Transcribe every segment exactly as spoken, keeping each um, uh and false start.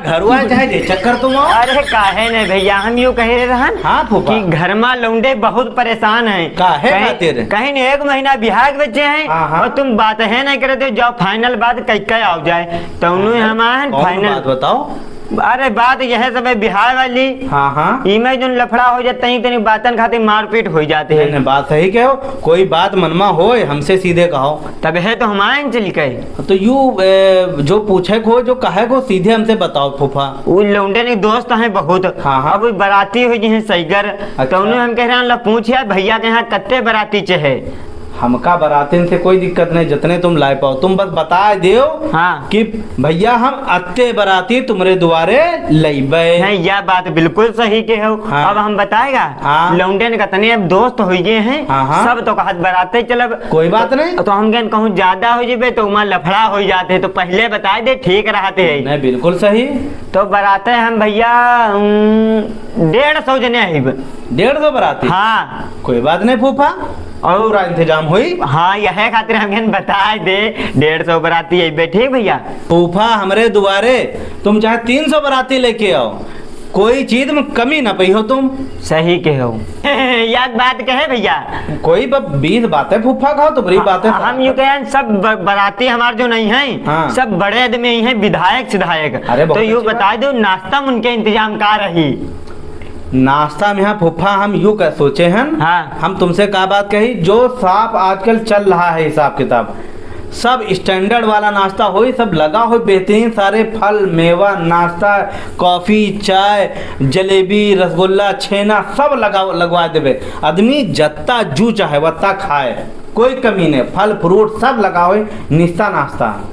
घरवा चाहे जे चक्कर तुम आओ। अरे काहे नहीं भैया, हम यूं कहे रहे रहन हाँ, फूफा। कि घर मा लौंडे बहुत परेशान हैं। काहे कहीं, खातिर? कहीं नहीं, एक महीना बिहार के बच्चे हैं हाँ, हाँ। और तुम बात है नहीं करते, जाओ final बात कह के आओ जाए। तो उन्हें हाँ, हम आए हैं कौन final। बात बताओ? अरे बात यह सब है बिहार वाली। हाँ, हाँ। इमे जोन लफड़ा हो जाता है, इतनी बातन खातिर मारपीट हो जाती है। नहीं, नहीं, बात सही कहो। कोई बात मनमा होय, हमसे सीधे कहो। तब है तो हम आए न चल के। तो यू, ए, जो पूछे को, जो कहे को, सीधे हमसे बताओ फूफा। उ लौंडे ने दोस्त हैं बहुत। हाँ, हाँ। अब उ बराती हो जी हैं सैगर। अच्छा। तो उन्हें हम कह रहे हैं, ला पूछ यार भैया के यहाँ कत्ते बराती चे है। हमका बरातिन से कोई दिक्कत नहीं, जितने तुम लाए पाओ, तुम बस बता देओ हाँ। कि भैया हम अत्ते बराती तुम्हरे दुआरे लइबे। नहीं, यह बात बिल्कुल सही के हो। हाँ। अब हम बताएगा, हाँ। लौंडे ने कतने अब दोस्त हो गए हैं, हाँ, हाँ। सब तो कहत बराते चलब। कोई बात नहीं। तो हम कहन कहूँ ज्यादा हो जेबे तो उमा लफड़ा हो जाते, तो पहले बता दे, ठीक रहते हैं। नहीं, बिल्कुल सही। तो बराते हम भैया, उम, डेढ़ सौ जने आइब। डेढ़ सौ बराती? हाँ। कोई बात नहीं फूफा, और पूरा इंतजाम होई। हाँ, यह खातिर हम कहन बताए दे, डेढ़ सौ बराती अइबे, ठीक भैया? फूफा, हमरे दुआरे तुम चाहे तीन सौ बराती लेके आओ, कोई चीज में कमी ना पइहो तुम। सही के हो। याद बात कहे भैया। कोई ब-, बीस बातें फूफा कहो, तुम्हारी बातें हम यूं कहें, सब ब-, बराती हमार जो नहीं है, हाँ। सब बड़े आदमी ही हैं, विधायक सिधायक। अरे, बहुत तो यूं अच्छी बात। बता दो, नाश्ता में उनके इंतजाम का रही? नाश्ता में यहाँ फूफा हम यूं कह सोचे हैं, हाँ। हम तुमसे का बात कही, जो साफ आजकल चल रहा है हिसाब किताब, सब standard वाला नाश्ता होई, सब लगा हो बेहतरीन, सारे फल, मेवा, नाश्ता, कॉफी, चाय, जलेबी, रसगुल्ला, छेना, सब लगा, लगवा देबे। आदमी जत्ता जू चाहे वत्ता खाए, कोई कमी नहीं, फल fruit सब लगा होई, निस्ता नाश्ता।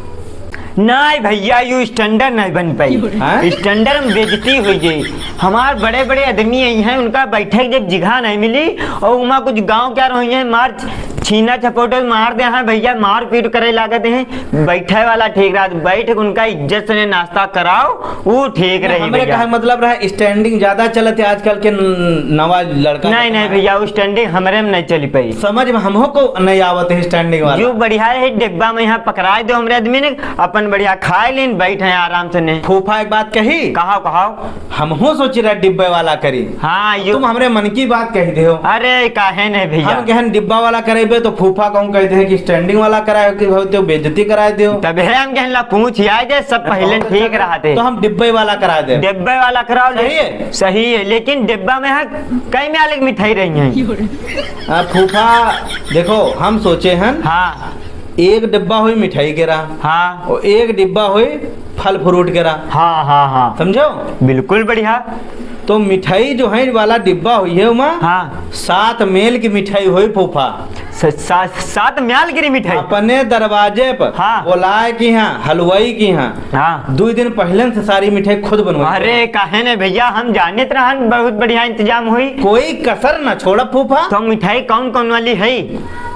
नहीं भैया, यू standard नहीं बन पाई। हैं? Standard में बेइज्जती हो जाई। हमार बड़े बड़े आदमी आई हैं, उनका बैठे के जब जगह नहीं मिली और उमा कुछ गाँव क्या रही हैं, मार छीना चपोटे मार दे हैं भैया, मारपीट करे लागत हैं। बैठे वाला ठीक रहत, बैठ के उनका इज्जत से नाश्ता कराओ, वो ठीक नहीं, रही हमरे भैया। कहे मतलब रहा, standard ज्यादा चलत है आजकल के न-, नवा लड़का नहीं, के नहीं कहा। भैया, वो standard हमरे में नहीं चली पाई। समझ में हमको नहीं आवत है standard वाला। जो बढ़िया है डिब्बा में यहाँ पकड़ाए दो हमरे आदमी ने, अपन बढ़िया खाए लेन, बैठे हैं आराम से ने। फूफा एक बात कही? कहाओ, कहाओ। हमहू सोच रहे डिब्बे वाला करी। हाँ, यो तुम हमरे मन की बात कही देहो। अरे, काहे नहीं भैया? हम कहन डिब्बा वाला करेबे तो फूफा कहूँ कहते हैं कि standard वाला कराए कि हो तो बेइज्जती कराए देहो। तब है हम कहन ला पूछ आए दे, सब पहले बहुत ठीक अच्छा। रहते। तो हम डिब्बे वाला कराए दे। डिब्बे वाला कराओ ले। सही है? सही है, लेकिन डिब्बा में है, कई म्याल की मिठाई रही है। आ, फूफा, देखो, हम सोचे हन, हाँ। एक डिब्बा होई मिठाई के रहा, हाँ। और एक डिब्बा होई फल fruit के रहा। हाँ, हाँ, हाँ। समझो? बिल्कुल बढ़िया। तो मिठाई जो है वाला डिब्बा होई है उमा, हाँ। सात मेल की मिठाई होई फूफा। स-, सा-, सात म्याल की मिठाई? अपने दरवाजे पर हाँ। बोलाए की हाँ, हलवाई की हाँ। हाँ। दो दिन पहले से सारी मिठाई खुद बनवाई। अरे, काहे ने भैया, हम जानित रहन, बहुत बढ़िया इंतजाम होई। कोई कसर ना छोड़ा फूफा। तो मिठाई कौन कौन वाली है?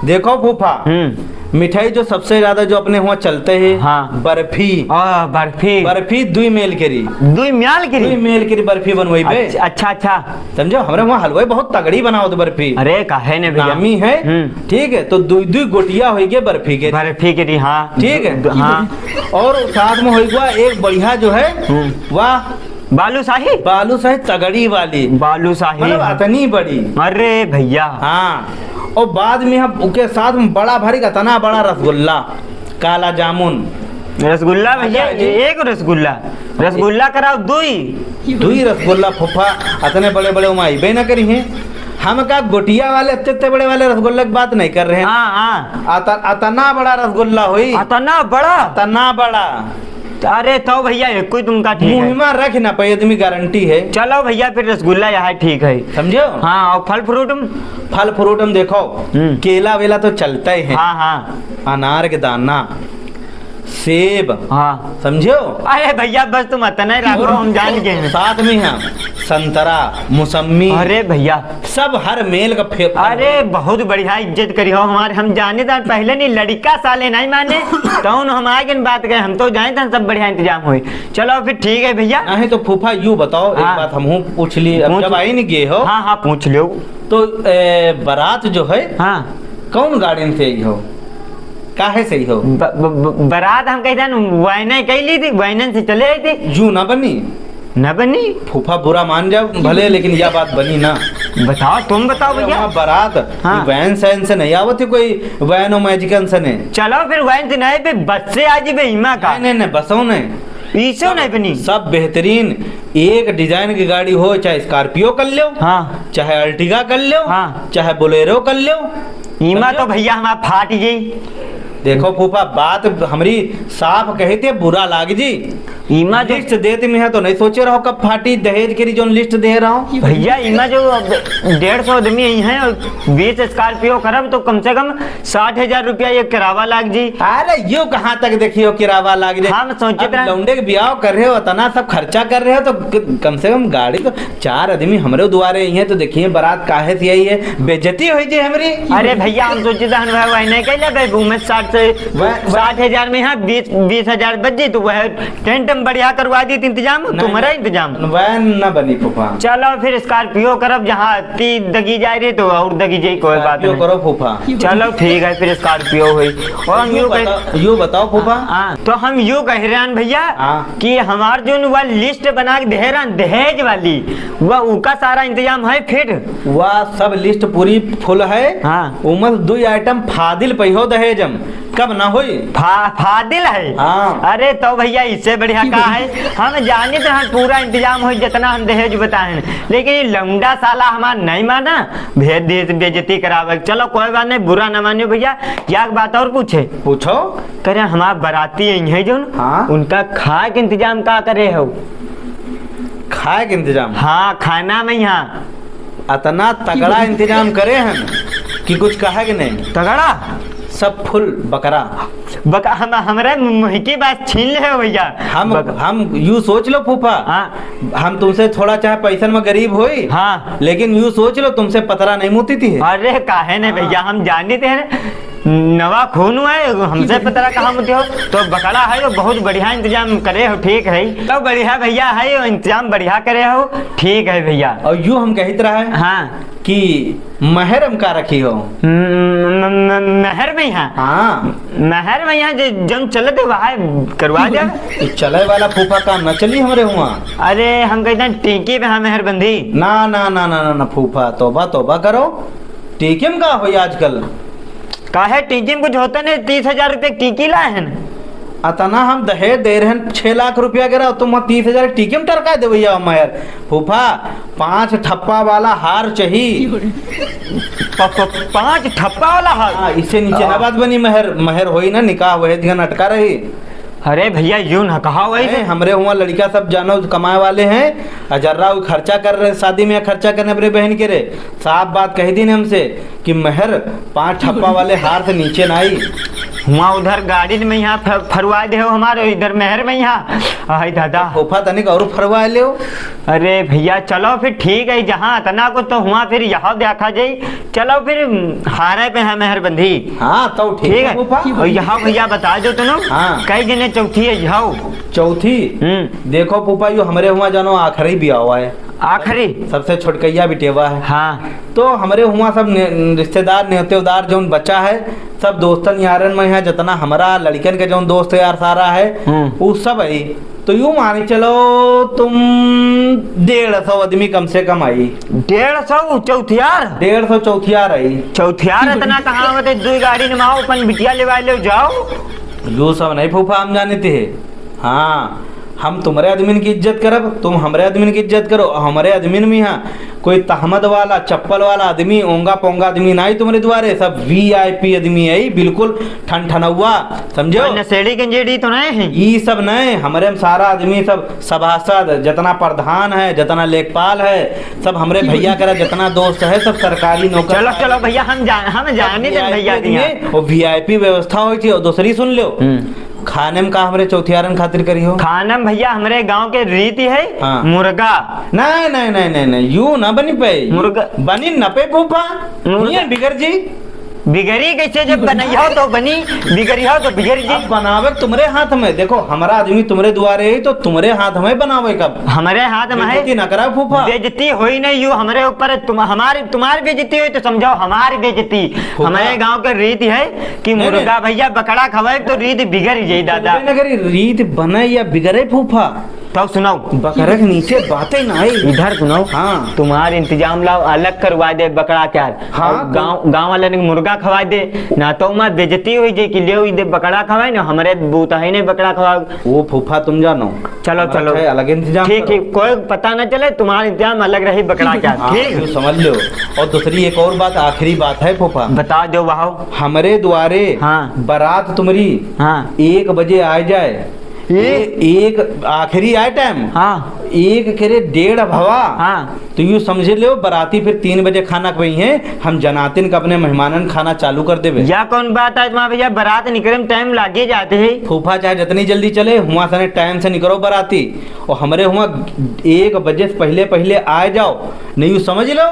देखो फूफा, हम्म। मिठाई जो सबसे ज्यादा जो अपने हुआ चलते है, हाँ। बर्फी। आ, बर्फी। बर्फी दुई मेल के रही। दुई म्याल के रही? दुई मेल के रही बर्फी बनवाई बे। अच्छा, अच्छा, अच्छा। समझो, हमरे हुआ हलवाई बहुत तगड़ी बनावत बर्फी। अरे, काहे ने भैया? नामी है। हम्म। ठीक है, तो दुई दुई गोटिया होई के बर्फी के। बर्फी के रही, हाँ। ठीक है। हाँ। और साथ में होई हुआ एक बढ़िया जो है, हम्म। वाह, बालूशाही? बालूशाही तगड़ी वाली। बालूशाही। मतलब, हाँ। अतनी बड़ी। अरे भैया। हाँ। और बाद में हम उके साथ में बड़ा भारी अतना बड़ा रसगुल्ला, काला जामुन। रसगुल्ला भैया, अच्छा जी। एक रसगुल्ला। रसगुल्ला कराओ दुई। दुई रसगुल्ला फूफा, अतने बड़े बड़े उमा अइबे ना करी हैं। हम का गोटिया वाले, अत्ते, अत्ते बड़े वाले रसगुल्ला की बात नहीं कर रहे हैं। हाँ, हाँ। अत-, अतना बड़ा रसगुल्ला होई। अतना बड़ा? अतना बड़ा। अरे तो भैया, एक कोई तुमका ठीक है। मुँह में रख ना पाए आदमी, गारंटी है। चलो भैया, फिर रसगुल्ला यहाँ ठीक है। समझो? हाँ, और फल fruit में? फल fruit में देखो, हम्म। केला वेला तो चलता ही है। हाँ, हाँ। अनार के दाना, सेब, हाँ। समझो? अरे भैया, बस तुम अतना ही रखो, हम जान गए हैं। साथ में हम संतरा, मौसम्मी। अरे भैया, सब हर मेल का फे-, अरे, बहुत बढ़िया इज्जत करी हो हमारे। हम जाने था पहले नहीं, लड़का साले नहीं माने, तो हम आगे न बात कहे, हम तो जाने था सब बढ़िया इंतजाम होई। चलो फिर ठीक है भैया। नहीं तो फूफा, यू बताओ, एक हाँ। बात हमहूँ पूछ ली, अब पूछ जब लो। आई नहीं गए हो, हाँ, हाँ, पूछ लो। तो, ए, बारात जो है, हाँ। कौन गाड़ी से आई हो? काहे से ही हो? ब-, ब-, ब-, बारात हम कहते हैं, वैने कह ली थी, वैनन से चले आई थी। जू ना बनी। ना बनी? फूफा बुरा मान जाओ भले, लेकिन यह बात बनी ना। बताओ, तुम बताओ भैया। वहाँ बारात हाँ। वैन सैन से नहीं आवत है, कोई वैन और मैजिकन से नहीं। चलो फिर वैन से नहीं, फिर बस से आ जी बे, इमा का। नहीं, नहीं, नहीं, बसों नहीं। ईसो सब, नहीं बनी। सब बेहतरीन, एक डिजाइन की गाड़ी हो, चाहे स्कॉर्पियो कर लो, हाँ। चाहे अर्टिगा कर लो, हाँ। चाहे बोलेरो कर लो। ईमा समझो? तो भैया हमार फाट गई। देखो फूफा, बात हमरी साफ कहे थे, बुरा लाग जी। ईमा जो लिस्ट देते में है तो नहीं सोचे रहो कब फाटी, दहेज के लिए जो लिस्ट दे रहा हूँ। भैया, ईमा जो अब डेढ़ सौ आदमी ही हैं और बीस स्कॉर्पियो करब तो कम से कम साठ हजार रुपया ये किरावा लाग जी। अरे, यो कहाँ तक देखियो किरावा लाग जाए? हम सोचित अब रहे। लौंडे के बियाह कर रहे हो, इतना सब खर्चा कर रहे हो, तो क-, कम से कम गाड़ी तो चार आदमी हमरे दुआरे ही है, तो देखिए बारात काहे से आई है, बेइज्जती होई जे हमरी। अरे भैया, हम सोचित हन भाई, वही नहीं कहले बे, घूमे साठ से, वह, वह साठ हजार में यहाँ बीस, बीस हजार बच जी, तो वह टेंट में बढ़िया करवा दी इंतजाम, नहीं, तुम्हारा इंतजाम। वह न बनी फूफा। चलो फिर स्कॉर्पियो करब, जहाँ ती दगी जाए रही तो और दगी जाई, कोई बात स्कॉर्पियो नहीं। करो फूफा। चलो ठीक है, फिर स्कॉर्पियो हुई। और हम यो यूं कह बताओ, यो बताओ फूफा। हाँ, तो हम यो कह रहे हैं भैया हाँ। कि हमार जो वह लिस्ट बना के दे रहे हैं दहेज वाली, वह उका सारा इंतजाम है फिट? वह सब लिस्ट पूरी फुल है। हाँ। उमस दुई आइटम फादिल पे हो दहेज हम। कब ना होई? फा-, फादिल है। हाँ। अरे तो भैया, इससे बढ़िया का है? हम जानित रहन पूरा इंतजाम होई, जितना हम दहेज बताएन, लेकिन ये लौंडा साला हमार नहीं माना, भेज दे, बेइज्जती करावे। चलो कोई बात नहीं, बुरा ना मानियो भैया। या एक बात और पूछे? पूछो। करे हमार बराती आई है जोन, हाँ। उनका खाए के इंतजाम का करे हो? खाए के इंतजाम? हाँ, खाना में यहाँ। अतना तगड़ा इंतजाम करे हन कि कुछ कहे के नहीं। तगड़ा? सब फुल बकरा। बक-, हम, हमरे मुंह की बात छीन ले हो भैया। हम, बक- हम यू सोच लो फूफा, हाँ। हम तुमसे थोड़ा चाहे पैसन में गरीब होई, हाँ। लेकिन यू सोच लो तुमसे पतरा नहीं मुतीत है। अरे काहे नहीं भैया, हाँ। हम जानित है। नवा खून है, हमसे पतरा कहाँ मुते हो? तो बकरा है, वो बहुत बढ़िया इंतजाम करे हो, ठीक है। तो बढ़िया भैया है, वो इंतजाम बढ़िया करे हो, ठीक है भैया। और यू हम कहित रहे हाँ। कि महर में का रखी हो? म-, म-, म-, महर में यहाँ? हाँ। महर में यहाँ जे-, जौन चलत है, वहाँ करवा दे। ये चले वाला फूफा काम न चली हमरे हुआ। अरे, हम कहते हैं टीकी पे हाँ महर बंधी। ना, ना, ना, ना, ना, ना, फूफा, तौबा, तौबा करो। टीकी में का होई आजकल? काहे टीकी में कुछ होता नहीं, तीस हजार रुपये टीकी लाए हैं। अतना हम दहेज दे रहे हैं, छह लाख रुपया के रहो, तुम तीस हजार टीकी में टरका दे भैया महर। फूफा, पाँच ठप्पा वाला हार चाहिए। प-, प-, पाँच ठप्पा वाला हार? हाँ, इससे नीचे ना आ। बात बनी, महर, महर होई ना, निकाह वही दिन अटका रही। अरे भैया, यूं ना कहा वही अरे, से। हमरे हुआ लड़का सब जानो कमाए वाले हैं, आ जर्रा वो खर्चा कर रहे, शादी में खर्चा करने अपने बहन के रे, साफ बात कह दीन हमसे कि महर पाँच ठप्पा वाले हार से नीचे ना आई। हुआ उधर गाड़ी में यहाँ फ-, फरवा दे हो हमारे, इधर महर में यहाँ। आई दादा। फूफा तनिक और फरवा ले हो। अरे भैया, चलो फिर ठीक है, जहाँ इतना कुछ तो हुआ, फिर यहाँ देखा जाई। चलो फिर, हारे पे है महर बंधी। हाँ, तो ठीक ठीक है। है फूफा। और यहाँ भैया बता दो तुम, हाँ। कई जने चौथी है, जाओ। चौथी? हम्म। देखो फूफा, यो हमरे हुआ जानो आखिरी बियाह हुआ है। आखिरी? सबसे छोटकैया बिटेवा है। हाँ। तो हमरे हुआ सब ने-, रिश्तेदार, नेतेदार जौन बचा है, सब दोस्तन यारन में है, जितना हमरा लड़कन के जौन दोस्त यार सारा है, हम्म। उ सब है। तो यूं माने चलो तुम डेढ़ सौ आदमी कम से कम आई। डेढ़ सौ चौथियार? डेढ़ सौ चौथियार आई। चौथियार इतना कहाँ होते? दुई गाड़ी में आओ, अपन बिटिया लेवा ले जाओ। यो सब नहीं फूफा हम जाने थे। हाँ, हम तुम्हरे आदमीन की इज्जत करब, तुम हमरे आदमीन की इज्जत करो। हमरे आदमीन में यहाँ कोई तहमद वाला, चप्पल वाला आदमी, ओंगा पोंगा आदमी नाई तुम्हरे दुआरे, सब वीआईपी आदमी है, बिल्कुल ठन ठनौआ, समझो? कोई नशेड़ी गंजेड़ी तो नहीं है? ई सब नहीं, हमरे में सारा आदमी सब सभासद, जितना प्रधान है, जितना लेखपाल है, सब हमरे भैया करा, जितना दोस्त है, सब सरकारी नौकर। चलो, चलो भैया, हम जान, हम जानी थे भैया की यहाँ। वो वीआईपी व्यवस्था होई थी, और दूसरी सुन लो। हम्म। खाने में का हमरे चौथियारन खातिर करी हो? खाने में भैया हमरे गांव के रीति है, हाँ। मुर्गा। नहीं, नहीं, नहीं, नहीं, नहीं, यू ना बनी पाई। मुर्गा। बनी न पे फूफा। मुर्गा। ये बिगड़ जी। बिगड़ी कैसे? जब बनइहो तो बनी, बिगड़िहो तो बिगड़ जी। अब बनावे तुम्हरे हाथ में, देखो, हमारा आदमी तुम्हरे दुआरे है, तो तुम्हरे हाथ में बनावे का। हमरे हाथ में है। बेइज्जती ना करा फूफा। बेइज्जती होई नहीं, यू हमरे ऊपर है, तुम, हमारी, तुम्हारी बेइज्जती होई तो समझाओ, हमारी बेइज्जती। फूफा। हमारे गांव के रीत है कि नहीं, मुर्गा नहीं। भैया बकरा खवाए तो रीत बिगड़ जाई दादा। नहीं, अगर रीत बने या बिगड़े फूफा, तब सुनाओ। बकरा के नीचे बातें ना आई। इधर सुनाओ। हाँ। तुम्हार इंतजाम लाओ, अलग करवा दे बकरा के यार। हाँ, और तो गाँव, गाँव वाले ने मुर्गा खवा दे, ना तो मैं बेइज्जती हुई जे कि ले हुई दे बकरा खवाए ना, हमरे बूता है नहीं बकरा खवाओ। वो फूफा तुम जानो। चलो, हमारा चलो। है, अलग इंतजाम ठीक, करो। ठीक, कोई पता ना चले, तुम्हारा इंतजाम अलग रही बकरा के यार, हाँ, ठीक? यूँ समझ लो। और दूसरी एक और बात, आखिरी बात है फूफा। बता दो वाहो। हमरे द्वारे हाँ। बारात तुम्हरी हाँ। एक बजे आ जाए। ये ए-, एक आखिरी आए टाइम। हाँ। एक करे डेढ़ भवा। हाँ। तो यूँ समझ लो, बराती फिर तीन बजे खाना खवाई है। हम जनातिन का अपने मेहमानन खाना चालू कर देवे। या कौन बात है तुम्हारा भैया, बारात निकले में टाइम लागे जाते है। फूफा चाहे जितनी जल्दी चले, हुआँ से टाइम से निकलो बराती। और हमरे हुआँ एक बजे से पहले पहले आ जाओ, नहीं यूँ समझ लो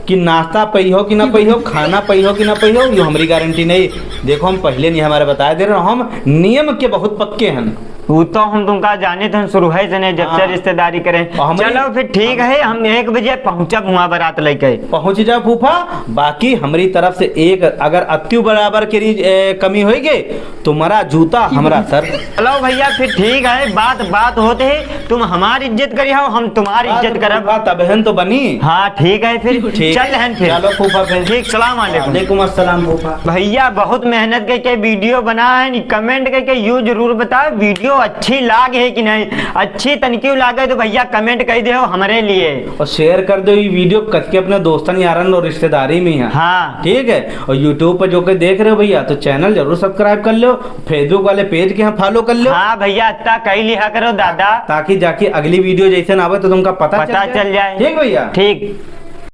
कि नाश्ता पइहो कि ना पइहो, खाना पइहो कि ना पइहो, यो हमरी गारंटी नहीं। देखो, हम पहले नहीं, हमारे बताए दे रहे, हम नियम के बहुत पक्के हैं। वो तो हम तुमका जाने थे शुरू है से नहीं, जब से हाँ। रिश्तेदारी करें। और हमरी चलो फिर ठीक है, हम एक बजे पहुँचब हुआँ बारात लेके। पहुँच जाओ फूफा, बाकी हमरी तरफ से एक अगर अत्यु बराबर के री-, ए, कमी होई गई, तुम्हारा जूता हमरा सर। चलो भैया फिर ठीक है, बात बात होते है, तुम हमारी इज्जत करी हो, हम तुम्हारी बात इज्जत करब। फूफा तबहन तो बनी। हाँ ठीक है फिर, ठीक। चल हन फिर। चलो फूफा फिर। ठीक, सलाम अलैकुम। वालेकुम अस्सलाम फूफा। भैया बहुत मेहनत करके वीडियो बना है, कमेंट करके यू जरूर बताओ, वीडियो अच्छी लाग है कि नहीं, अच्छी तनिकी लागे तो भैया कमेंट कर दे हो हमरे लिए। और शेयर कर दो ये वीडियो कस के अपने दोस्तन यारन और रिश्तेदारी में है। हाँ। ठीक है, और YouTube पर जो के देख रहे हो भैया तो चैनल जरूर सब्सक्राइब कर लो, Facebook वाले पेज के यहाँ फॉलो कर लो। हाँ भैया, इतना कई लिहा करो दादा। ताकि जाके अगली वीडियो जैसे ना आवे तो तुमका पता पता चल जाए। चल जाए। ठीक भैया? ठीक।